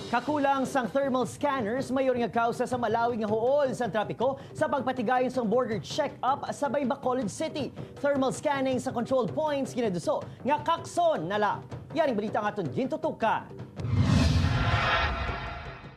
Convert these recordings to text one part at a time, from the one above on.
Kakulang sang thermal scanners mayor nga kausa sa malawig nga huol sa trapiko sa pagpatigayon sang border check-up sa may Bacolod City. Thermal scanning sa control points ginaduso nga kakson nala. Yaring balita nga aton gintutukan.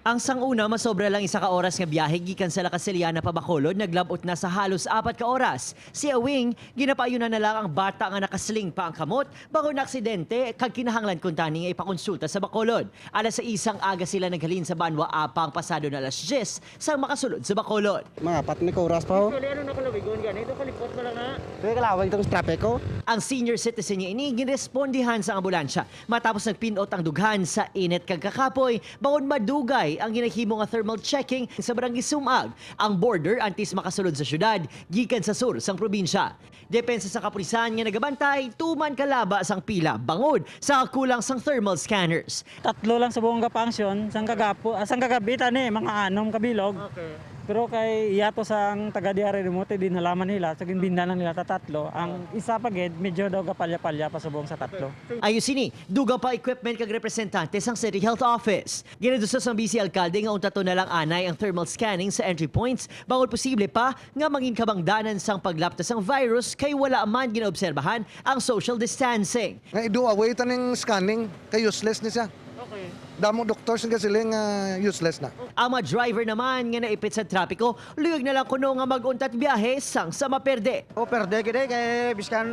Ang sanguna, masobra lang 1 ka oras nga biyahe gikan sa La Castellana pa Bacolod, naglabot na sa halos 4 ka oras. Si Awing, ginapayunan na lang ang bata nga nakasling pa ang kamot bago na aksidente kag kinahanglan kuntani nga ipakonsulta sa Bacolod. Alas 6 ang aga sila naghalin sa Banwa Apang, pasado na alas 10 sang makasulod sa Bacolod. Mga 4 na oras pa ho. Actually, ano na kalawigon ganito, kalipot mo lang na. Kaya kalawag itong trapiko. Ang senior citizen niya ini girespondihan sa ambulansya matapos nagpinot ang dughan sa init kag kakapoy bangod madugay ang ginahimo nga thermal checking sa Barangay Sumag, ang border antes makasulod sa syudad gikan sa sur sang probinsya. Depensa sa kapulisan nga nagabantay, tuman kalaba sang pila bangod sa kulang sang thermal scanners. Tatlo lang sa buong kapangsyon, sang kagapo, sang kagabi tani, mga 6 kabilog. Okay. Pero kay iyato sang taga diari remote din halaman nila, sa ginbinda lang nila tatatlo. Ang isa pa gid medyo daw gapalya-palya pa subong sa tatlo. Ayos ini, dugang pa equipment kag representante sang City Health Office. Ginadusa sang BC Alkalde nga unta to na lang anay ang thermal scanning sa entry points bangod posible pa nga mangin kabangdanan sang paglapta sang virus kay wala man ginaobserbahan ang social distancing. Nga i-do away taning scanning kay useless ni siya. Okay. Damo doctors nga sila nga useless na. Ang mga driver naman nga naipit sa trapiko, luyag na lang kuno nga maguntat biyahe sang sa maperde. O perde gid eh, kay biskan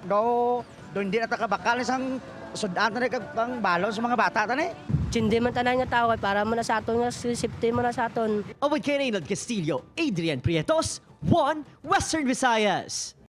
daw doon di na ta kabakal isang sudan ta kag pang balon sa mga bata tani. Sindi man tanan nga tao kay para mo na sa aton nga safety mo na sa aton. Ubod kay Reynald Castillo, Adrian Prietos, 1 Western Visayas.